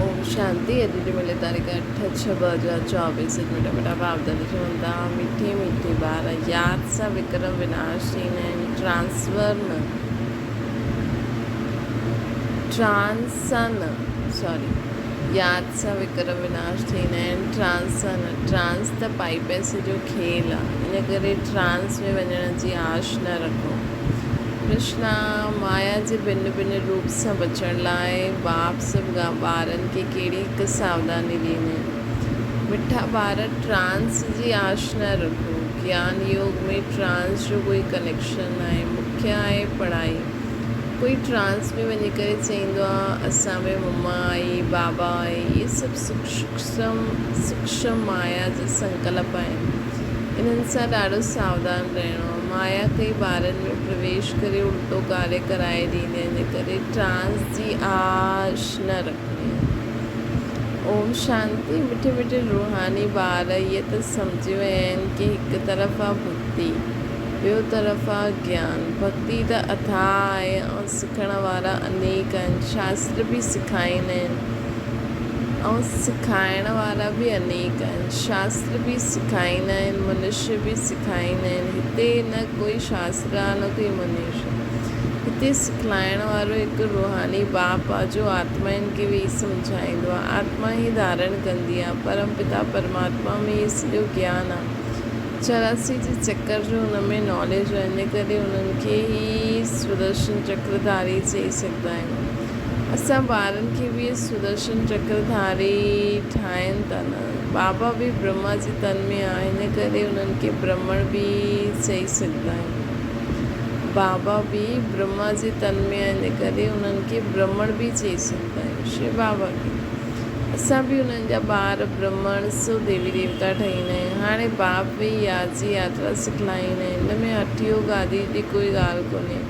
اوم شانتي اڄ جي ملي تاريخ 8/6/2024 اڄ مٺا مٺا ڀاء ڌني چون ٿا مٺي مٺي ٻار ياد سان وڪرم وناش ٿيندا آهن ٽرانسفر نه ٽرانس سان نه سوري ياد سان وڪرم وناش ٿيندا آهن ٽرانس سان نه ٽرانس ته پائي پئسي جو کيل آ ان ڪري ٽرانس ۾ وڃڻ جي آش نه رکو. ڪرشنا، مايا جي ڀن ڀن روپ سان بچڻ لاء باپ سڀ ٻارن کي ڪهڙي هڪ ساوڌاني ڏيندا آهن؟ مٺا ٻار، ٽرانس جي آش نه رکو. گيان يوگ ۾ ٽرانس جو ڪوئي ڪنيڪشن ناهي. مکيه آهي پڙهائي. ڪوئي ٽرانس ۾ وڃي ڪري چئيندو آهي، اسان ۾ مما آئي، بابا آئي. اهي سڀ سوڪشم مايا جا سنڪلپ آهن. انهن سان ڏاڍو ساوڌان رهڻو آهي. مايا ڪئي ٻارن ۾ پرويش ڪري الٽو ڪاريه ڪرائي ڏيندي آهي، ان ڪري ٽرانس جي آش نه رکڻي آهي. اوم شانتي مٺي مٺي روحاني ٻار اهي ته سمجهي ويا آهن ڪي هڪ طرف آ ڀڳتي ٻيو طرف آ گيان. ڀڳتي ته اٿاهه آهي ۽ سکڻ وارا انيڪ آهن. شاستر به سکائيندا آهن. ۽ سکائڻ وارا به انيڪ آهن. شاستر به سکائيندا آهن، منشي به سکائيندا آهن. هتي نه ڪوئي شاستر آهي نه ڪوئي منشي. هتي سکلائڻ وارو هڪ روحاني باپ آهي جو آتمائن کي ويهي سمجهائيندو آهي. آتما ئي ڌارڻ ڪندي آهي. پرم پتا پرماتما ۾ ئي سڄو گيان آهي. 84 جي چڪر جو ان ۾ ناليج آهي، ان ڪري انهن کي ئي سدرشن چڪر ڌاري چئي سگهندا آهيون. اسان ٻارن کي به سدرشن چڪر ڌاري ٺاهين ٿا نه. بابا به برهما جي تن ۾ آهي ان ڪري انهن کي برهمڻ به چئي سگهندا آهيون. بابا به برهما جي تن ۾ آهي ان ڪري انهن کي برهمڻ به چئي سگهندا آهيون. شو بابا کي اسان به انهن جا ٻار برهمڻ سو ديوي ديوتا ٺهيندا آهيون. هاڻي باپ ويهي ياد جي ياترا سکلائيندا آهن. ان ۾ هٺ يوگ آدي جي ڪوئي ڳالهه ڪونهي.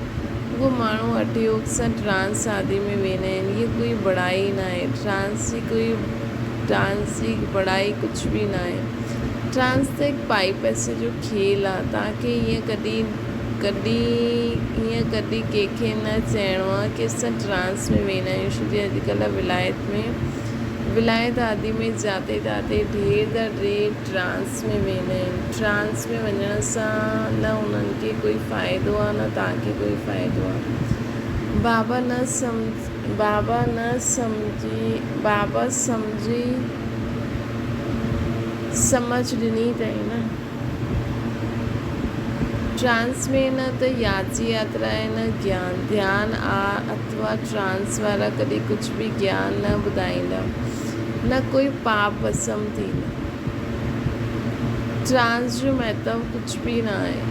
اهو ماڻهو هٺ يوگ سان ٽرانس آدي ۾ ويندا آهن. هيء ڪوئي بڙائي ناهي. ٽرانس جي ڪوئي ٽرانس جي بڙائي ڪجهه به ناهي. ٽرانس ته هڪ پائي پئسي جو کيل آ. توهان کي ائين ڪڏهن ڪڏهن ائين ڪڏهن ڪنهن کي نه چئڻو آ ڪي اسان ٽرانس ۾ ويندا آهيون ڇو جي اڄڪلهه ولايت ۾ ولايت آدي ۾ جاتي تاتي ڍير دا ڍير ٽرانس ۾ ويندا آهن. ٽرانس ۾ وڃڻ سان نه انهن کي ڪوئي فائدو آهي نه توهان کي ڪوئي فائدو آهي. بابا نه سمجهه بابا نه سمجهي بابا سمجهي سمجهه ڏني اٿئي نه. ٽرانس ۾ نه ته ياد جي ياترا آهي نه گيان. ڌيان آ اٿوا ٽرانس وارا ڪڏهن ڪجهه به گيان نه ٻڌائيندا. نه ڪوئي پاپ ڀسم ٿيندو. ٽرانس جو مهتو ڪجهه به نه آهي.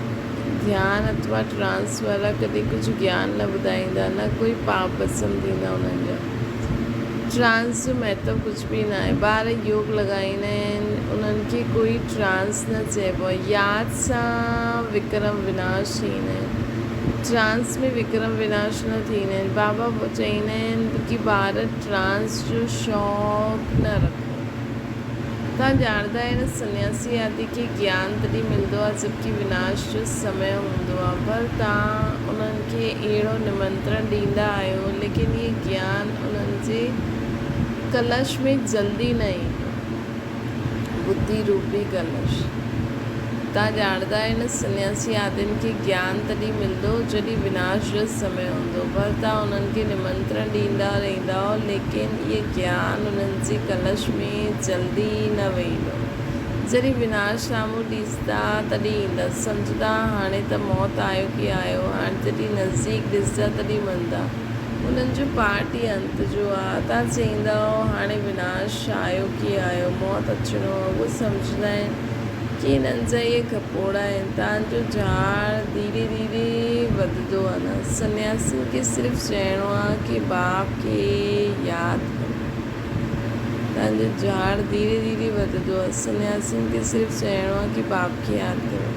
ڌيان اٿوا ٽرانس وارا ڪڏهن ڪجهه گيان نه ٻڌائيندا، نه ڪوئي پاپ ڀسم ٿيندا انهن جا. ٽرانس جو مهتو ڪجهه به نه آهي. ٻار يوگ لڳائيندا آهن، انهن کي ڪوئي ٽرانس نه چئبو آهي. ياد سان وڪرم وناش ٿيندا آهن. ٽرانس ۾ وڪرم وناش نه ٿيندا آهن. بابا چئيندا آهن ڪي ٻار ٽرانس جو شوق نه رکو. توهان ڄاڻندا آهيو نه سنياسي آدي کي گيان تڏهن ملندو آهي جبڪه وناش جو سمي هوندو آهي پر توهان انهن کي اهڙو نمنترڻ ڏيندا آهيو ليڪن اهي گيان انهن جي ڪلش ۾ جلدي نه ايندو ٻڌي روپي ڪلش. توهان ڄاڻندا آهيو نه سنياسي آدين کي گيان تڏهن ملندو جڏهن وناش جو سمي هوندو پر توهان انهن کي نمنترڻ ڏيندا رهندؤ ليڪن اهي گيان انهن جي ڪلش ۾ جلدي نه ويندو جڏهن وناش سامهون ڏسندا تڏهن ايندا سمجهندا هاڻي ته موت آيو ڪي آيو هاڻي جڏهن نزديڪ ڏسندا تڏهن مندا انهن جو پارٽ ئي انت جو آ. تان چئيندؤ هاڻي وناش آيو ڪي آيو، موت اچڻو آ. اهو سمجهندا آهن ڪي هنن جا اهي گپوڙا آهن. تان جو جهاڙ ڌيري ڌيري وڌندو آ نه. سنياسين کي صرف چئڻو آ ڪي باپ کي ياد ڪرو. تان جو جهاڙ ڌيري ڌيري وڌندو آ. سنياسين کي صرف چئڻو آ ڪي باپ کي ياد ڪرو.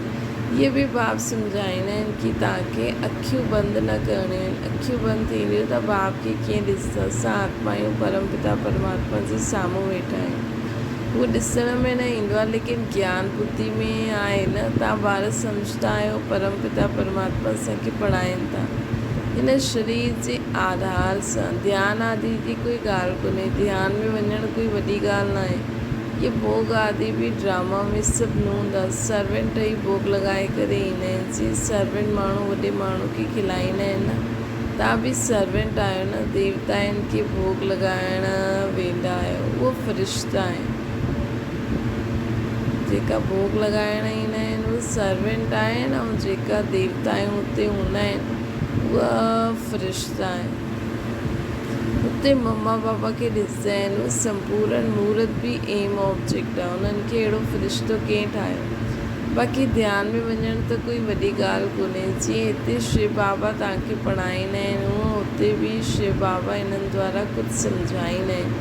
اهي به باب سمجهائيندا آهن ڪي توهان کي اکيون بند نه ڪرڻيون آهن، اکيون بند ٿينديون ته باب کي ڪيئن ڏسندو، اسان آتما آهيون پرم پتا پرماتما جي سامهون ويٺا آهيون، هو ڏسڻ ۾ نه ايندو آهي ليڪن گيان ٻڌي ۾ آهي نه، توهان ٻار سمجهندا آهيو پرم پتا پرماتما اسان کي پڙهائين ٿا، هن شرير جي آڌار سان ڌيان آدي جي ڪوئي ڳالهه ڪونهي. ڌيان ۾ وڃڻ ڪوئي وڏي ڳالهه ناهي. اهي ڀوڳ آدي به ڊراما ۾ سڀ نوند آ. سرونٽ ئي ڀوڳ لڳائي ڪري ايندا آهن. جيئن سرونٽ ماڻهو وڏي ماڻهو کي کلائيندا آهن نه. توهان به سرونٽ آهيو نه. ديوتائن کي ڀوڳ لڳائڻ ويندا آهيو. اهي فرشتا آهن. جيڪا ڀوڳ لڳائڻ ايندا آهن اهي سرونٽ آهن ۽ جيڪا ديوتائون اتي هوندا آهن اهي فرشتا آهن. اتي مما بابا کي ڏسندا آهن اهي سمپورن مورت به ايم آبجيڪٽ آهي انهن کي اهڙو فرشتو ڪنهن ٺاهيو؟ باقي ڌيان ۾ وڃڻ ته ڪوئي وڏي ڳالهه ڪونهي جيئن هتي شو بابا توهان کي پڙهائيندا آهن هونئن اتي به شو بابا انهن دوارا ڪجهه سمجهائيندا آهن.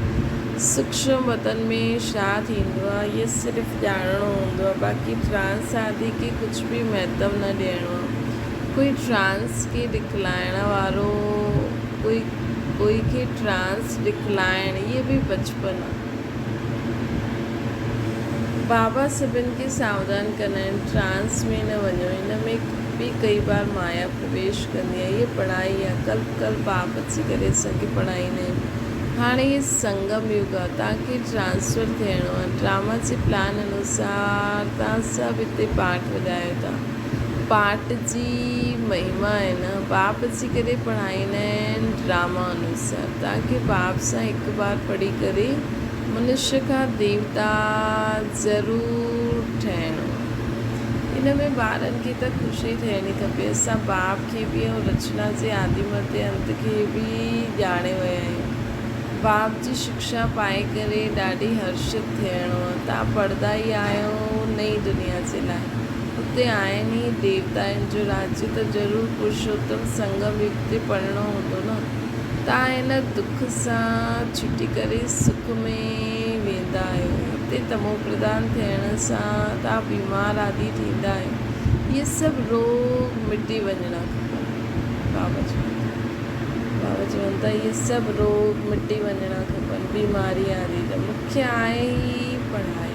سوڪشم وطن ۾ ڇا ٿيندو آهي اهي صرف ڄاڻڻو هوندو آهي باقي ٽرانس آدي کي ڪجهه به مهتو نه ڏيڻو آهي ڪوئي ٽرانس کي ڏکلائڻ وارو ڪوئي ڪوئي کي ٽرانس ڏکلائڻ اهي به بچپن آهي بابا سڀن کي ساوڌان ڪندا آهن ٽرانس ۾ نه وڃو ان ۾ به ڪئي بار مايا پرويش ڪندي آهي اهي پڙهائي آهي ڪلپ ڪلپ باپ اچي ڪري اسان کي پڙهائيندا آهن هاڻي هي سنگم يگ آ، توهان کي ٽرانسفر ٿيڻو آ، ڊراما جي پلان انوسار توهان سڀ هتي پارٽ وڄايو ٿا. پارٽ جي مهما آهي نه، باپ اچي ڪري پڙهائيندا آهن ڊراما انوسار. توهان کي باپ سان هڪ بار پڙهي ڪري منشيه کان ديوتا ضرور ٺهڻو آ. ان ۾ ٻارن کي ته خوشي ٿيڻي کپي. اسان باپ کي به ۽ رچنا جي آدي مڌيه انت کي به ڄاڻي ويا آهيون. باپ جي شڪشا پائي ڪري ڏاڍي هرشت ٿيڻو آ. توهان پڙهندا ئي آهيو نئين دنيا جي لاء. اتي آهن ئي ديوتائن جو راجيه ته ضرور پرشوتم سنگم يگ تي پڙهڻو هوندو نه. توهان هن دک سان ڇٽي ڪري سک ۾ ويندا آهيو. هتي تمو پرڌان ٿيڻ سان توهان بيمار آدي ٿيندا آهيو. اهي سڀ روڳ مٽي وڃڻا کپن. بابا چون ٿا. بابا چون ٿا اهي سڀ روڳ مٽي وڃڻا کپن، بيماري آدي ته مکيه آهي ئي پڙهائي.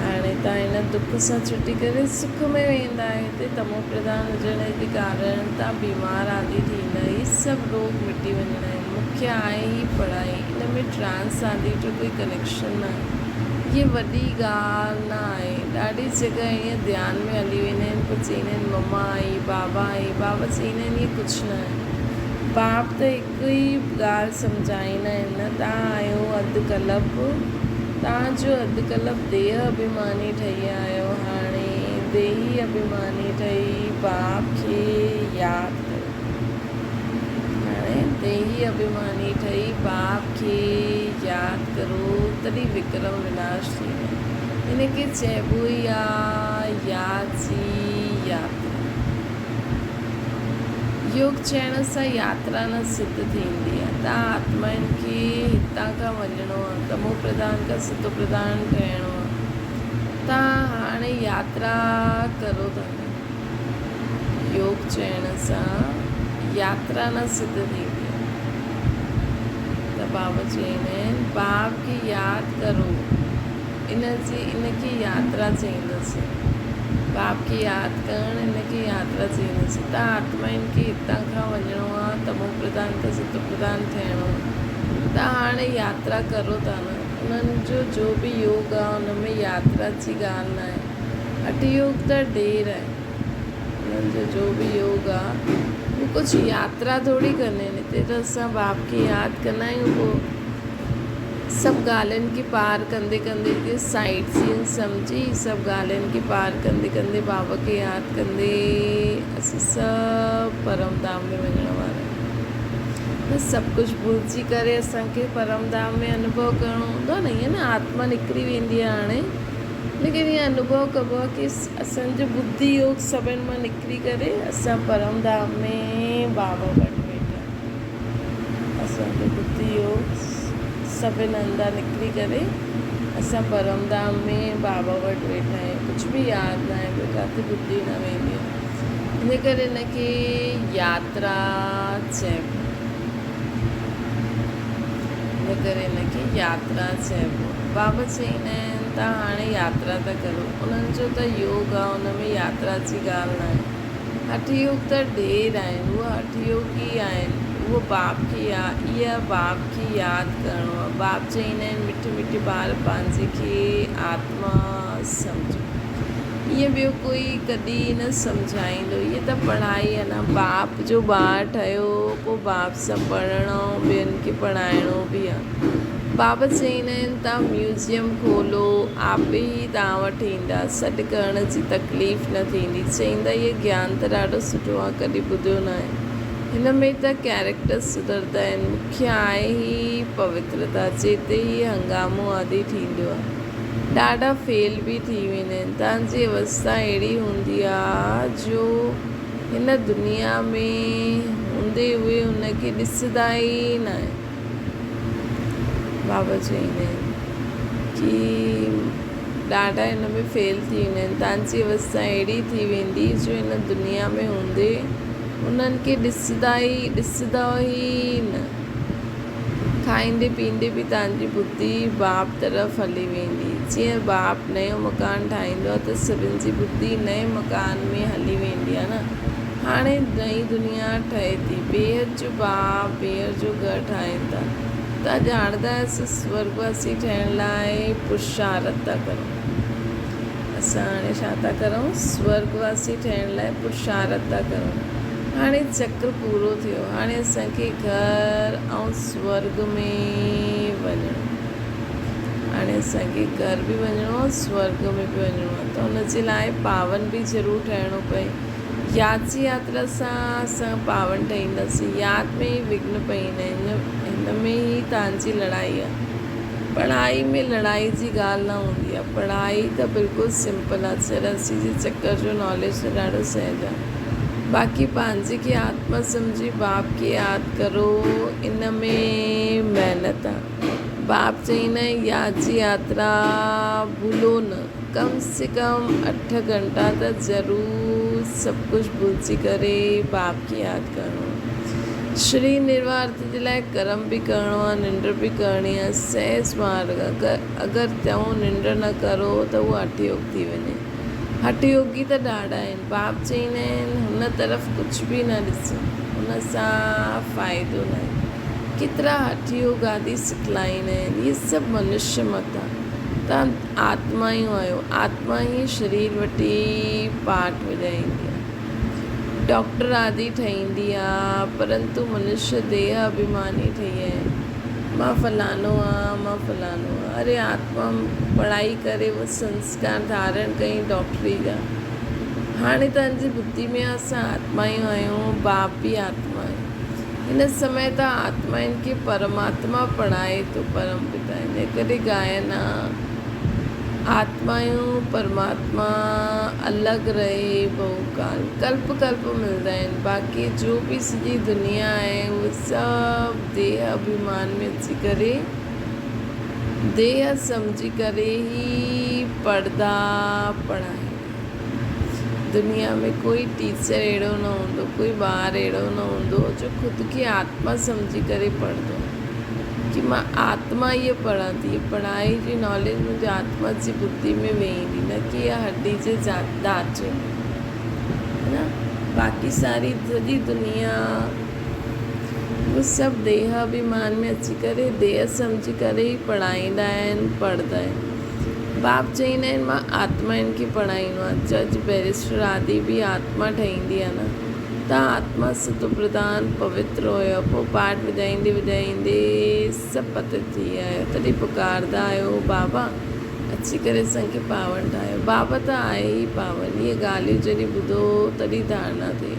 هاڻي توهان هن دک سان ڇٽي ڪري سک ۾ ويندا آهيو. هتي تمو پرڌان هجڻ جي ڪارڻ توهان بيمار آدي ٿيندا. هي سڀ روڳ مٽي وڃڻا آهن. مکيه آهي ئي پڙهائي. ان ۾ ٽرانس آدي جو ڪوئي ڪنيڪشن ناهي. هيء وڏي ڳالهه نه آهي. ڏاڍي جڳهه ائين ڌيان ۾ هلي ويندا آهن پوء چئيندا آهن مما آئي، بابا آئي. بابا چئيندا آهن هيء ڪجهه نه آهي. باپ ته هڪ ئي ڳالهه سمجهائيندا آهن نه توهان آهيو اڌ ڪلپ، توهان جو اڌ ڪلپ ديهه اڀيماني ٺهي آيو، هاڻي ديهي اڀيماني ٺهي باپ کي ياد ڪيو. هاڻي ديهي اڀيماني ٺهي باپ کي ياد ڪرو تڏهن وڪرم وناش ٿيندو. هن کي چئبو ئي آ ياد جي ياترا. يوگ چئڻ سان ياترا نه سڌ ٿيندي آ. تان آتمائن کي هتان کان وڃڻو آ، تمو پرڌان کان ستو پرڌان ٺهڻو آ. تان هاڻي ياترا ڪرو ٿا نه. يوگ چئڻ سان ياترا نه سڌ ٿيندي آ. ته بابا چئيندا آهن، باپ کي ياد ڪرو. ان جي ان کي ياترا چئيندس. باپ کي ياد ڪرڻ ان کي ياترا چئيندس. هتان آتمائن کي هتان کان وڃڻو آ، تمو پرڌان کان ستو پرڌان ٿيڻو آ. ته هاڻي ياترا ڪرو ٿا نه. انهن جو جو به يوگ آ ان ۾ ياترا جي ڳالهه ناهي. هٺ يوگ ته ڍير آهي. انهن جو جو به يوگ آ هو ڪجهه ياترا ٿوري ڪندا آهن. هتي ته اسان باپ کي ياد ڪندا آهيون پوء سڀ ڳالهين کي پار ڪندي ڪندي جيئن سائيٽ سين سمجهي سڀ ڳالهين کي پار ڪندي ڪندي بابا کي ياد ڪندي اسين سڀ پرم ڌام ۾ وڃڻ وارا آهيون نه سڀ ڪجهه ڀلجي ڪري اسان کي پرم ڌام ۾ انوڀو ڪرڻو هوندو آهي نه ائين نه آتما نڪري ويندي آهي هاڻي ليڪن ائين انوڀو ڪبو آهي ڪي اسان جو ٻڌي يوگ سڀن مان نڪري ڪري اسان پرم ڌام ۾ بابا وٽ ويٺا آهيون اسان جو ٻڌي يوگ سڀن هنڌان نڪري ڪري اسان پرم ڌام ۾ بابا وٽ ويٺا آهيون. ڪجهه به ياد ناهي پيو، ڪاٿي ٻڌي نه ويندي آهي. ان ڪري ان کي ياترا چئبو آهي. ان ڪري ان کي ياترا چئبو آهي. بابا چئيندا آهن ته هاڻي ياترا ٿا ڪرو. انهن جو ته يوگ آهي، ان ۾ ياترا جي ڳالهه ناهي. هٺ يوگ ته ڍير آهن، اهي هٺ يوگي آهن. اهو باپ کي يا اها باپ کي ياد ڪرڻو آهي. باپ چئيندا آهن مٺ مٺ ٻار پنهنجي کي آتما سمجهو. ائين ٻيو ڪوئي ڪڏهن نه سمجهائيندو. هيء ته پڙهائي آهي نه. باپ جو ٻار ٺهيو پوء باپ سان پڙهڻو ٻين کي پڙهائڻو به آهي. بابا چئيندا آهن توهان ميوزيم کولو آپ ئي توهان وٽ ايندا سڏ ڪرڻ جي تڪليف نه ٿيندي. چئيندا هيء گيان ته ڏاڍو سٺو آهي ڪڏهن ٻڌيو ناهي. هن ۾ ته ڪيريڪٽر سڌرندا آهن. مکيه آهي ئي پوترتا جتي هي هنگامو آدي ٿيندو آهي. ڏاڍا فيل به ٿي ويندا آهن. توهان جي اوستا اهڙي هوندي آهي جو هن دنيا ۾ هوندي اهي ان کي ڏسندا ئي ناهن. بابا چئيندا آهن ڪي ڏاڍا هن ۾ فيل ٿي ويندا آهن. توهان جي اوستا اهڙي ٿي ويندي جو هن دنيا ۾ هوندي انهن کي ڏسندا ئي ڏسندا ئي نه. کائيندي پيئندي به توهان جي ٻڌي باپ طرف هلي ويندي. جيئن باپ نيو مڪان ٺاهيندو آهي ته سڀن جي ٻڌي نئين مڪان ۾ هلي ويندي آهي نه. هاڻي نئين دنيا ٺهي ٿي. بيحد جو باپ بيحد جو گهر ٺاهين ٿا. توهان ڄاڻندا آهيو اسان سورڳ واسي ٺهڻ لاء پرشارٿ ٿا ڪرون. اسان هاڻي ڇا ٿا ڪرون؟ سورڳ واسي ٺهڻ لاء پرشارٿ ٿا ڪرون. هاڻي چڪر پورو ٿيو. هاڻي اسان کي گهر ۽ سورڳ ۾ وڃڻو. هاڻي اسان کي گهر به وڃڻو آهي سورڳ ۾ به وڃڻو آهي ته ان جي لاء پاون به ضرور ٺهڻو پئي. ياد جي ياترا سان اسان پاون ٺهينداسين. ياد ۾ ئي وگهن پئيندا آهن. هن ۾ ئي توهان جي لڙائي آهي. پڙهائي ۾ لڙائي جي ڳالهه نه هوندي آهي. پڙهائي ته بلڪل سمپل آهي. 84 جي چڪر جو ناليج ته ڏاڍو سهج آهي. باقي پنهنجي کي آتما سمجهي باپ کي ياد ڪرو ان ۾ محنت آ. باپ چئيندا آهن ياد جي ياترا ڀلو نه ڪم سي ڪم اٺ گهنٽا ته ضرور سڀ ڪجهه ڀلجي ڪري باپ کي ياد ڪرڻو آ. شرير نروارت جي لاء ڪرم به ڪرڻو آ ننڊ به ڪرڻي آ سهج مارگ آ اگر توهان ننڊ نه ڪرو ته اهو هٺ يوگ ٿي وڃي. هٺ يوگي ته ڏاڍا آهن. باپ چئيندا آهن، هن طرف ڪجهه به نه ڏس، ان سان فائدو ناهي. ڪيترا هٺ يوگ آدي سکلائيندا آهن. اهي سڀ منشيه مت آ. توهان آتمايون آهيو. آتما ئي شرير وٺي پاٺ وڄائيندي آ. ڊاڪٽر آدي ٺهيندي آ، پرنتو منشيه ديهه اڀيماني ٺهي آهي. مان فلانو آ، مان فلانو آ. اري آتما پڙهائي ڪري اهو سنسڪار ڌارڻ ڪئي ڊاڪٽري جا. هاڻي توهان جي ٻڌي ۾ اسان آتمايون آهيون، باپ به آتما آهي. هن سمي ته آتمائن کي پرماتما پڙهائي ٿو، پرم پتا. ان ڪري ڳائن آ، آتمايون پرماتما الڳ رهي بهو ڪال. ڪلپ ڪلپ ملدا آهن. باقي جو به سڄي دنيا آهي اهي سڀ ديهه اڀيمان ۾ اچي ڪري ديهه سمجهي ڪري ئي پڙهندا پڙهائيندا. دنيا ۾ ڪوئي ٽيچر اهڙو نه هوندو، ڪوئي ٻار اهڙو نه هوندو جو خود کي آتما سمجهي ڪري پڙهندو ڪي مان آتما هيء پڙهان ٿي، هيء پڙهائي جي ناليج منهنجي آتما جي ٻڌي ۾ ويهندي نه ڪي اها هڏي جي ڍانچي ۾، ها نه؟ باقي ساري سڄي دنيا اهي سڀ ديهه اڀيمان ۾ اچي ڪري ديهه سمجهي ڪري ئي پڙهائيندا آهن، پڙهندا آهن. باپ چئيندا آهن مان آتمائن کي پڙهائيندو آهيان. جج، بئريسٽر آدي به آتما ٺهيندي آهي نه. توهان آتما ستوپرڌان پوتر هيو پوء پاٺ وڄائيندي وڄائيندي سڀ پتت ٿي ويا آهيو تڏهن پڪارندا آهيو بابا اچي ڪري اسان کي پاون ٺاهيو. بابا ته آهي ئي پاون. اهي ڳالهيون جڏهن ٻڌو تڏهن ڌارڻا ٿئي.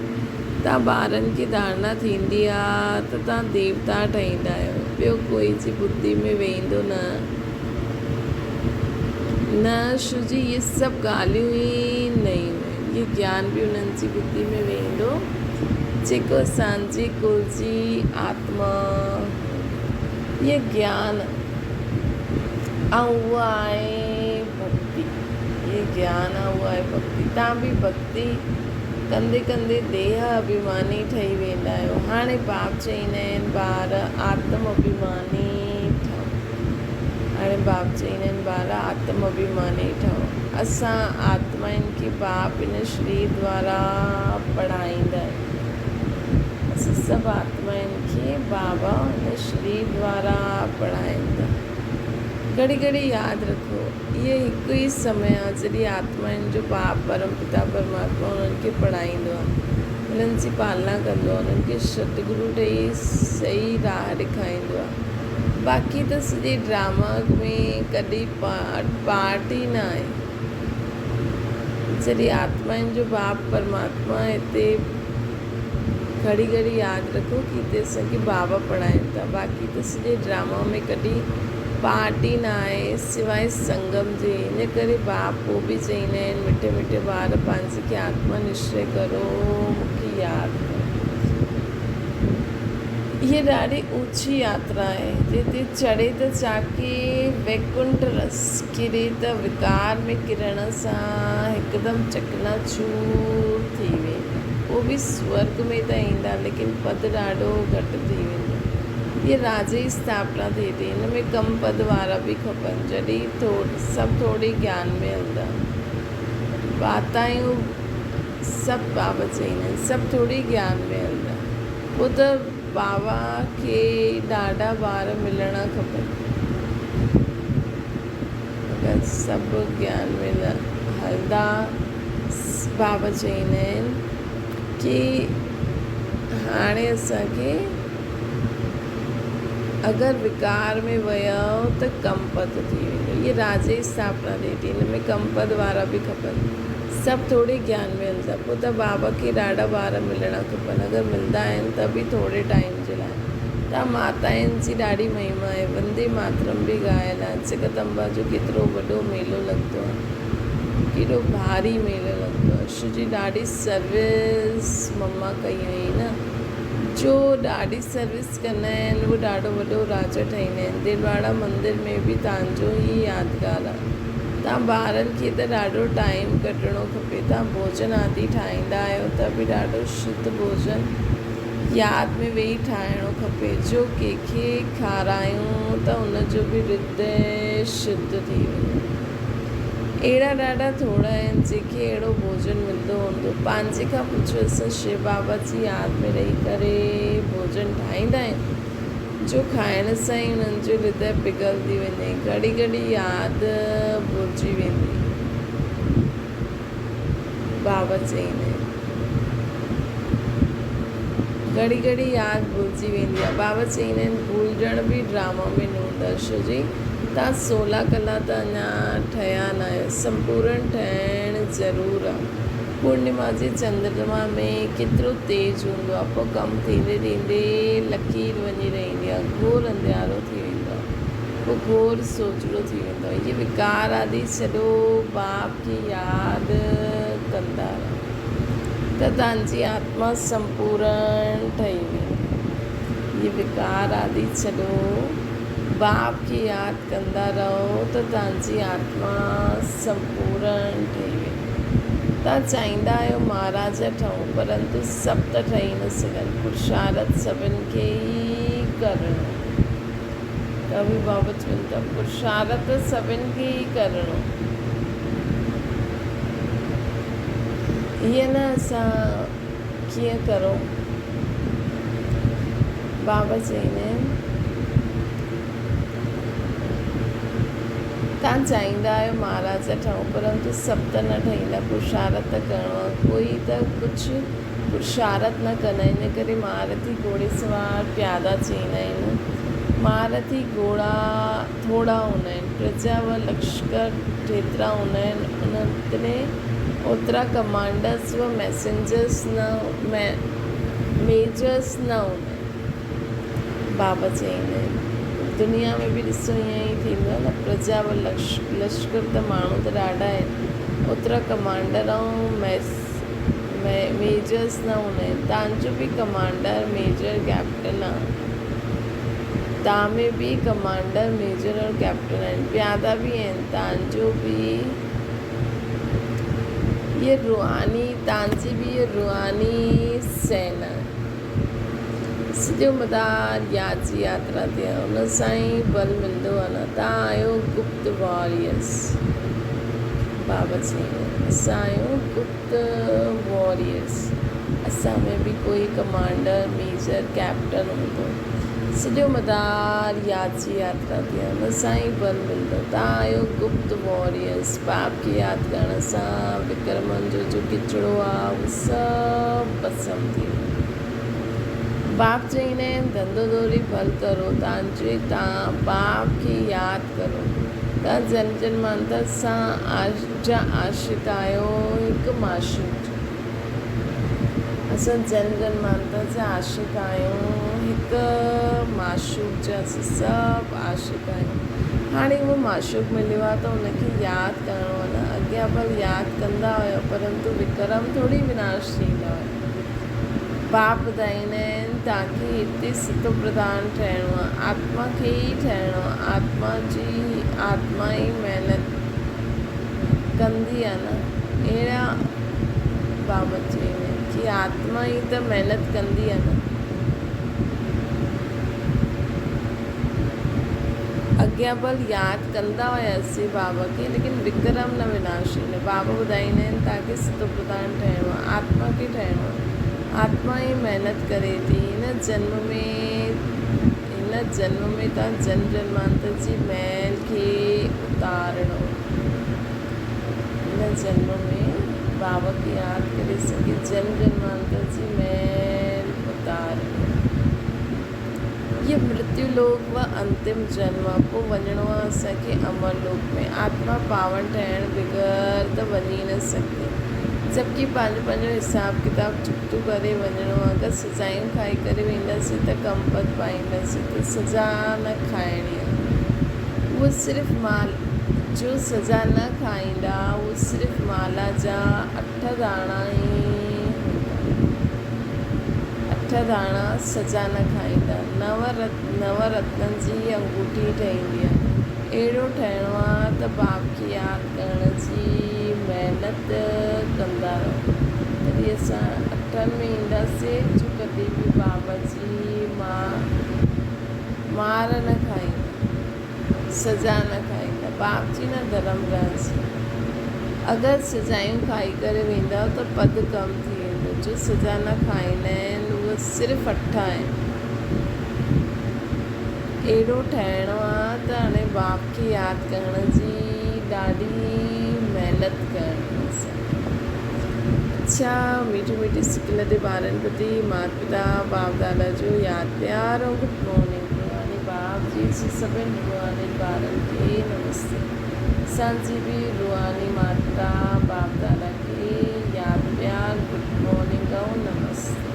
توهان ٻارن کي ڌارڻا ٿيندي آ ته توهان ديوتا ٺهيندا آهيو. ٻيو ڪوئي جي ٻڌي ۾ ويهندو نه. نه شو جي اهي سڀ ڳالهيون ئي نيون آهن. اهي گيان به انهن جي ٻڌي ۾ ويهندو جيڪو اسان جي ڪل جي آتما هوندي. اهي گيان ۽ اهو آهي ڀڳتي. اهي گيان ۽ اهو آهي ڀڳتي. توهان به ڀڳتي ڪندي ڪندي ديهه اڀيماني ٺهي ويندا آهيو. هاڻي باپ چئيندا آهن ٻار آتم اڀيماني ٺهو. هاڻي باپ چئيندا آهن ٻار آتم اڀيماني ٺهو. اسان آتمائن کي باپ ان شرير دوارا پڙهائيندا آهن. اسان سڀ آتمائن کي بابا ان شرير دوارا پڙهائين ٿا. گهڙي گهڙي ياد رکو، اهو هڪ ئي سمي آهي جڏهن آتمائن جو باپ پرم پتا پرماتما انهن کي پڙهائيندو آهي، انهن جي پالنا ڪندو آهي، انهن کي ستگرو ڏئي صحيح راهه ڏيکاريندو آهي. باقي ته سڄي ڊراما ۾ ڪڏهن پارٽ ئي نه آهي. جڏهن آتمائن جو باپ پرماتما هتي گهڙي گهڙي ياد رکو ڪي هتي اسان کي بابا پڙهائين ٿا باقي ته سڄي ڊراما ۾ ڪڏهن پارٽ ئي نه آهي سواء سنگم جي ان ڪري باپ پوء به چئيندا آهن مٺي مٺي ٻار پنهنجي کي آتما نشچي ڪرو مونکي ياد ڪرو. هيء ڏاڍي اوچي ياترا آهي، جتي چڙهي ته چاڪي ويڪنٺ رس، ڪري ته وڪار ۾ ڪرڻ سان هڪدم چڪناچور ٿي ويندا. پوء به سورڳ ۾ ته ايندا، ليڪن پد ڏاڍو گهٽ ٿي ويندو. هيء راجي اسٿاپنا ٿئي ٿي. هن ۾ ڪم پد وارا به کپن، جڏهن سڀ ٿوري گيان ۾ هلندا. واتايون سڀ بابا چئيندا آهن، سڀ ٿوري گيان ۾ هلندا. پوء ته بابا کي ڏاڍا ٻار ملڻا کپن. اگر سڀ گيان ۾ نه هلندا. بابا چئيندا آهن ڪي هاڻي اسان کي اگر وڪار ۾ ويو ته ڪم پد ٿي ويندو. هيء راجي اسٿاپنا ٿئي ٿي، هن ۾ ڪم پد وارا به کپن. سڀ ٿوري گيان ۾ هلندا. پوء ته بابا کي ڏاڍا ٻار ملڻا کپن. اگر ملندا آهن ته به ٿوري ٽائيم جي لاء. تان ماتائن جي ڏاڍي مهما آهي. وندي ماترم به ڳايل آهي. جگت امبا جو ڪيترو وڏو ميلو لڳندو آهي. ڪيڏو ڀاري ميلو لڳندو آهي. شو جي ڏاڍي سروس مما ڪئي هئي نه. جو ڏاڍي سروس ڪندا آهن اهي ڏاڍو وڏو راجا ٺهيندا آهن. دلواڙا مندر ۾ به تان جو هي يادگار آهي. تان ٻارن کي ته ڏاڍو ٽائيم ڪڍڻو کپي. تان ڀوڄن آدي ٺاهيندا آهيو ته به ڏاڍو شڌ ڀوڄن ياد ۾ ويهي ٺاهڻو کپي جو ڪنهن کي کارايون ته ان جو به هردي شڌ ٿي وڃي. اهڙا ڏاڍا ٿورا آهن جنهن کي اهڙو ڀوڄن ملندو هوندو. پنهنجي کان پڇو اسان شو بابا جي ياد ۾ رهي ڪري ڀوڄن ٺاهيندا آهيون جو کائڻ سان ئي انهن جو هردي پگهلجي وڃي. گهڙي گهڙي ياد ڀلجي ويندي. بابا چئيندا آهن. گهڙي گهڙي ياد ڀلجي ويندي آهي. بابا چئيندا آهن ڀلجڻ به ڊراما ۾ نه هوندو آهي. شو جي تان سولا ڪلا ته اڃا ٺهيا ناهيو. سمپورڻ ٺهڻ ضرور آهي. پورنما جي چندرما ۾ ڪيترو تيج هوندو آهي. پوء ڪم ٿيندي ٿيندي لڪير وڃي رهندي آهي. گهور انڌيارو ٿي ويندو آهي. پوء گهور سوجهرو ٿي ويندو آهي. هي وڪار آدي سڄو باپ کي ياد ڪندا رهو ته توهان جي آتما سمپورڻ ٺهي ويندي. هي وڪار آدي ڇڏو، باپ کي ياد ڪندا رهو ته توهان جي آتما سمپورڻ ٺهي ويندي. توهان چاهيندا آهيو مهاراجا ٺهون پرنتو سڀ ته ٺهي نه سگهن. پرشارٿ سڀن کي ئي ڪرڻو. ته به بابا چون ٿا پرشارٿ سڀن کي ئي ڪرڻو. هيء نه اسان ڪيئن ڪرون؟ بابا چئيندا آهن. توهان چاهيندا آهيو مهاراجا ٺهون پرنتو سڀ ته نه ٺهيندا پرشارٿ ته ڪرڻو آهي. ڪوئي ته ڪجهه پرشارٿ نه ڪندا آهن ان ڪري مهارٿي گهوڙي سوار پيادا چئيندا آهن. مهارٿي گهوڙا ٿورا هوندا آهن. پرجا و لشڪر جيترا هوندا آهن انتري اوترا ڪمانڊرس و ميسينجرس نه ميجرس نه هوندا آهن. بابا چئيندا آهن. دنيا ۾ به ڏسو ائين ئي ٿيندو آهي نه پرجا و لشڪر ته ماڻهو ته ڏاڍا آهن اوترا ڪمانڊر ۽ ميجرس نه هوندا آهن. تان جو به ڪمانڊر ميجر ڪئپٽن آ. تان ۾ به ڪمانڊر ميجر اور ڪئپٽن آهن. پيادا به آهن. تان جو به هيء روحاني تان جي به هيء روحاني سينا آهي. سڄو مدار ياد جي ياترا تي آهي. ان سان ئي بل ملندو آهي نه. تان آهيو گپت واريئرس. بابا چئي اسان آهيون گپت واريئرس، اسان ۾ به ڪوئي ڪمانڊر، ميجر، ڪئپٽن هوندو. سڄو مدار ياد جي ياترا تي آهي، ان سان ئي ٻل ملندو. توهان آهيو گپت واريئرس، باپ کي ياد ڪرڻ سان وڪرمن جو جو ڪچڙو آهي اهو سڀ ڀسم ٿي ويندو. باپ چئيندا آهن ڌنڌو دوري ڀل ڪرو، تان جي تان باپ کي ياد ڪرو. تان جنم جنمانتر سان جا عاشق آهيو هڪ معشوق جا. اسان جنم جنمانتر جا عاشق آهيون هڪ معشوق جا اسين سڀ عاشق آهيون. هاڻي اهو معشوق مليو آهي ته ان کي ياد ڪرڻو آهي نه. اڳيان ڀل ياد ڪندا هيو پرنتو وڪرم ٿوري وناش ٿيندا هيا. باپ ٻڌائيندا آهن تاڪي هتي ستو پرڌان ٺهڻو آهي، آتما کي ئي ٺهڻو آهي، آتما جي آتما ئي محنت ڪندي آهي نه، اهڙا بابا چئيندا آهن ڪي آتما ئي ته محنت ڪندي آهي نه. اڳيان ڀل ياد ڪندا هياسين بابا کي ليڪن وڪرم نه وناشي نه بابا ٻڌائيندا آهن تاڪي ستو پرڌان ٺهڻو آهي آتما کي ٺهڻو آهي آتما ئي محنت ڪري ٿي هن جنم ۾ هن جنم ۾ تان جنم جنمانتر جي ميل کي اتارڻو هن جنم ۾ بابا کي ياد ڪري سگهي جنم جنمانتر جي ميل اتارڻو. هيء مرتيو لوڪ و انتم جنم آ، پوء وڃڻو آ اسان کي امر لوڪ ۾. آتما پاون ٺهڻ بغير ته وڃي نه سگهندي. جبڪه پنهنجو پنهنجو حساب ڪتاب چڪتو ڪري وڃڻو آ. اگر سزايون کائي ڪري وينداسين ته ڪم پد پائينداسين ته سزا نه کائڻي آ. اهو صرف مال جو سزا نه کائيندا، اهو صرف مالا جا اٺ داڻا ئي هوندا. اٺ داڻا سزا نه کائيندا. نو رتنن جي انگوٺي ٺهيندي آهي. اهڙو ٺهڻو آهي ته باپ کي ياد ڪرڻ جي محنت ڪندا رهو. تڏهن اسان اٺن ۾ اينداسين جو ڪڏهن به بابا جي مار نه کائيندا. سزا نه کائيندا. باپ جي نه ڌرم راج. اگر سزايون کائي ڪري ويندؤ ته پد ڪم ٿي ويندو. جو سزا نه کائيندا آهن اهي صرف اٺ آهن. اهڙو ٺهڻو آ ته هاڻي باپ کي ياد ڪرڻ جي ڏاڍي محنت ڪرڻي آ اسان کي. اڇا ميٺي ميٺي سڪ لڌي ٻارن پرتي مات پتا باپ دادا جو ياد پيار ۽ گڊ مارننگ روحاني باپ جي جي سڀن روحاني ٻارن کي نمستي اسان جي به روحاني مات پتا باپ دادا کي ياد پيار گڊ مارننگ ۽ نمستي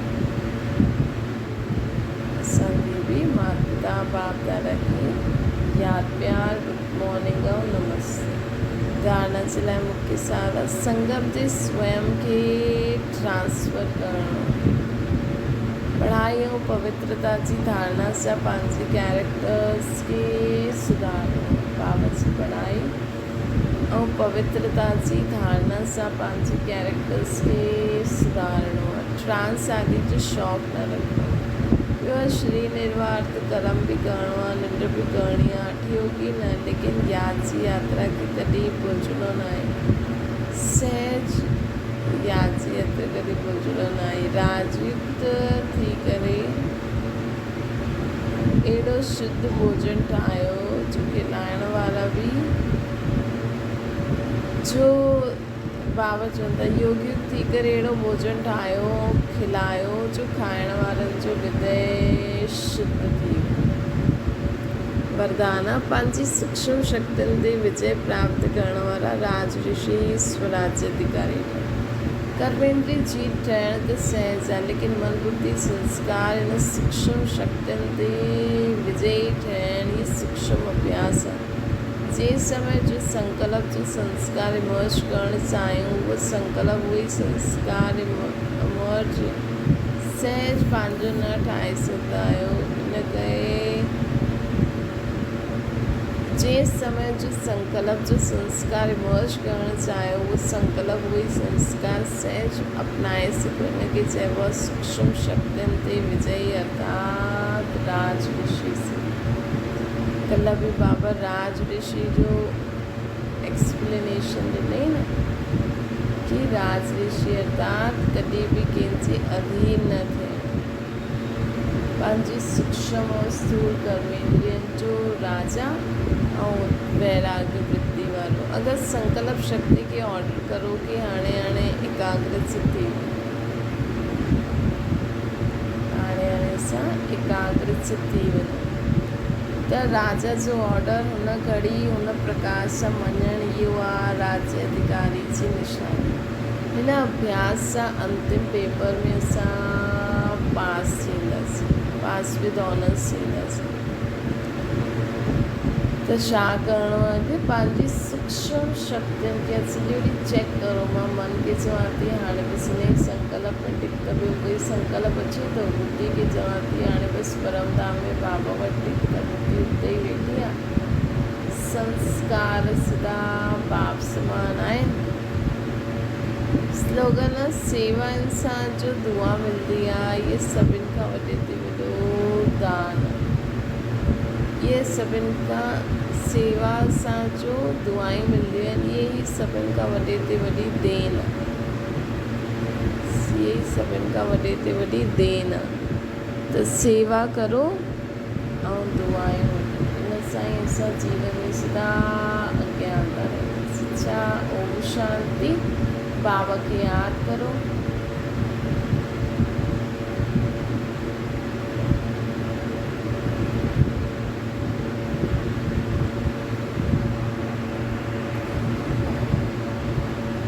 اسان جي به مات پتا باپ دادا کي ياد پيار گڊ مارننگ ۽ نمستي. ڌارڻا جي لاء مکيه سار سنگم جي سويم کي ٽرانسفر ڪرڻو. پڙهائي ۽ پوترتا جي ڌارڻا سان پنهنجي ڪيريڪٽرز کي سڌارڻو. بابا جي پڙهائي ۽ پوترتا جي ڌارڻا سان پنهنجي ڪيريڪٽرز کي سڌارڻو. ٽرانس آدي جو شوق نه رکڻو. ٻيو آهي شري نروارت ڪرم به ڪرڻو آهي، ننڊ به ڪرڻي آهي. يوگي نه ليڪن ياد جي ياترا کي ڪڏهن ڀلجڻو ناهي. سهج ياد جي ياترا ڪڏهن ڀلجڻو ناهي. راجيڪت ٿي ڪري اهڙو شڌ ڀوڄن ٺاهيو جو کلائڻ وارا به جو بابا چون ٿا يوگيڪ ٿي ڪري اهڙو ڀوڄن ٺاهيو ۽ کلايو جو کائڻ وارن جو هردي شڌ ٿي وڃي. وردانا، پنهنجي سوڪشم شڪتين تي وجي پراپت ڪرڻ وارا راج رشي سوراجيه اڌڪاري ٺهيا. ڪرميندري جيت ٺهڻ ته سهج آهي ليڪن من ٻڌي سنسڪار ان سوڪشم شڪتين تي وجئي ٺهڻ هي سوڪشم اڀياس آهي. جنهن سمي جو سنڪلپ جو سنسڪار امرج ڪرڻ چاهيون اهو سنڪلپ اهو ئي سنسڪار امرج سهج پنهنجو نه ٺاهي سگهندا آهيو ان ڪري جنهن سمي جو سنڪلپ جو سنسڪار امرج ڪرڻ چاهيو اهو سنڪلپ اهو ئي سنسڪار سهج اپنائي سگهو ان کي چئبو آهي سوڪشم شڪتين تي وجئي ارٿات راج رشي سي. ڪلهه به بابا راج رشي جو ايڪسپلينيشن ڏنئي نه ڪي راج رشي ارٿات ڪڏهن به ڪنهن جي اڌين نه ٿيڻ، پنهنجي سوڪشم ۽ اسٿول ڪرميندرين جو راجا ۽ ويراڳ ورتي وارو. اگر سنڪلپ شڪتي کي آرڊر ڪرو ڪي هاڻي هاڻي ايڪاگرچت ٿي وڃو. هاڻي هاڻي اسان ايڪاگرچت ٿي وڃون ته راجا جو آرڊر هن گهڙي هن پرڪار سان مڃڻ اهو آ راجيه اڌڪاري جي نشاني. هن اڀياس سان انتم پيپر ۾ اسان پاس ٿينداسين، پاس ود آنرس ٿينداسين. ته ڇا ڪرڻو آهي ڪي پنهنجي سوڪشم شڪتين کي اڄ سڄو ڏينهن چيڪ ڪرو. مان من کي چوان ٿي هاڻي بس انهي سنڪلپ ۾ ٽڪ ته ٻيو ڪوئي سنڪلپ اچي ٿو؟ ٻڌي کي چوان ٿي هاڻي بس پرم ڌام ۾ بابا وٽ ٽڪ ته ٻڌي اتي ئي ويٺي آ. سنسڪار سدا باپ سمان آهن. سلوگن، سيوا انسان جو دعا ملدي آ اهي سڀن کان وڏي تي وڏو دان آ. اهي سڀن کان سيوا سان جو دعائون ملديون آهن اهي ئي سڀن کان وڏي تي وڏي دين آ. اهي ئي سڀن کان وڏي تي وڏي دين آ ته سيوا ڪرو ۽ دعائون وٺو ان سان ئي اسان جيون ۾ سدا اڳيان هلندا رهنداسين. اڇا اوم شانتي. بابا کي ياد ڪرو.